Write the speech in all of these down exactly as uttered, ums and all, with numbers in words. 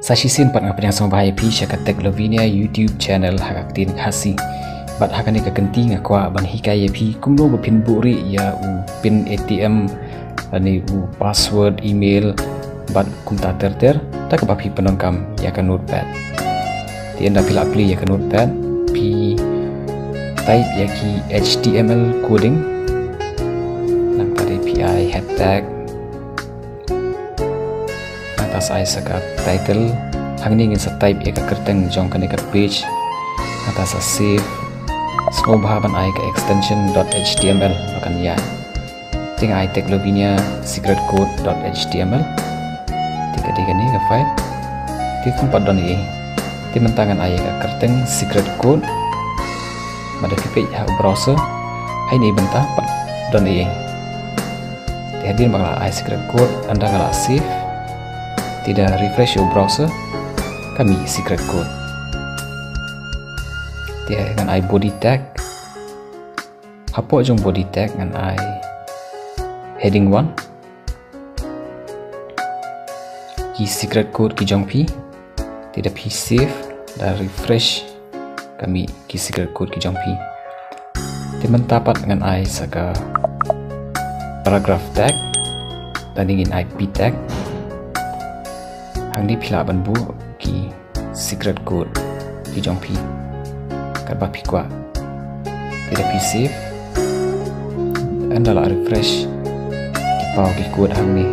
Sa shisien pat nga pdiang sngewbha ïa phi sha ka Tech Lavinia YouTube channel ha ka ktien Khasi. Bad ha kane ka kynti nga kwah ban hikai ïa phi kumno ba phin buhrieh ïa u pin A T M, lane u password email, bad kumta ter ter, da kaba phi pyndonkam ïa ka Notepad. Te ynda phi la plie ïa ka Notepad, phi type ïa ki H T M L coding. Nangta dei phi ai head tag. Nangta sa ai sa ka title. Hangne ngin sa type ïa ka kyrteng jong kane ka page. Nangta sa save. Sngewbha ban ai ka extension dot H T M L ba kan ïaid. Te nga ai Tech Lavinia secret code dot H T M L. Te ka dei kane ka file. Te kam pat don ei ei. Te mynta ngan ai ka kyrteng secret code. Lada phi peit ha u browser, ha ine i bynta pat don ei ei. Te hadien ba nga la ai secret code, ynda nga la save, te da refresh u browser, ka mih secret code. Te ngan ai body tag. Hapoh jong body tag ngan ai heading one. Ki secret code ki jong phi. Te da phi save, da refresh, ka mih ki secret code ki jong phi. Te mynta pat ngan ai sa ka paragraph tag. Lane ngin ai p tag. Hangne phi lah ban buh ki secret code ki jong phi katba phi kwah. Te da phi save, ynda la refresh, ki paw ki code hangne.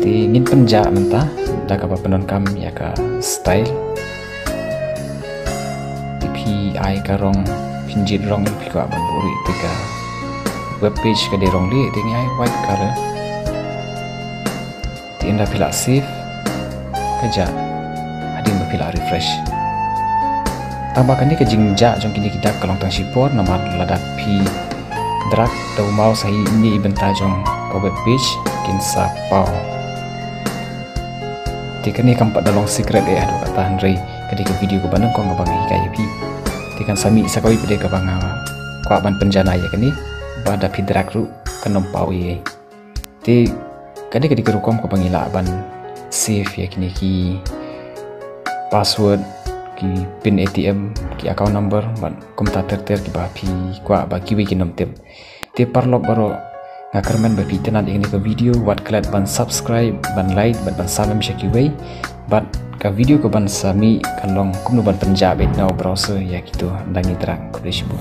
Te ngin pynjah mynta da kaba pyndonkam ïa ka style. Te phi ai ka rong, phin jied rong, phi kwah ban buhrieh te ka web page ka dei rong lieh, te ngi ai white color. Te ynda phi la save, ka jah hadien ba phi la refresh. Tangba kane ka jingjah jong kine ki dak ka long tang shipor, namar lada phi drag da u mouse ha ine i bynta jong ka web page, kin sa paw. Te kane kam pat da long secret eh haduh katta, hynrei ka dei ka video kaba nyngkong kaba nga hikai ïa phi. Te kan sa mih sa kawei pat de kaba nga kwah ban pynjanai ïa kane, ba da phi drag ruh kan ym paw ei ei. Te kane ka dei ka rukom kaba ngi lah ban save ïa kine ki password, ki pin A T M, ki account number, bad kumta ter ter kiba phi kwah ba kiwei kin ym tip. Te paralok baroh, nga kyrmen ba phi itynnad ïa kane ka video, wat klet ban subscribe, ban like, bad ban sa mem sha kiwei. Bad ka video kaban sa mih kan long kumno ban pynjah beit na u browser ïa kito ynda ngi drag. Khublei shibun.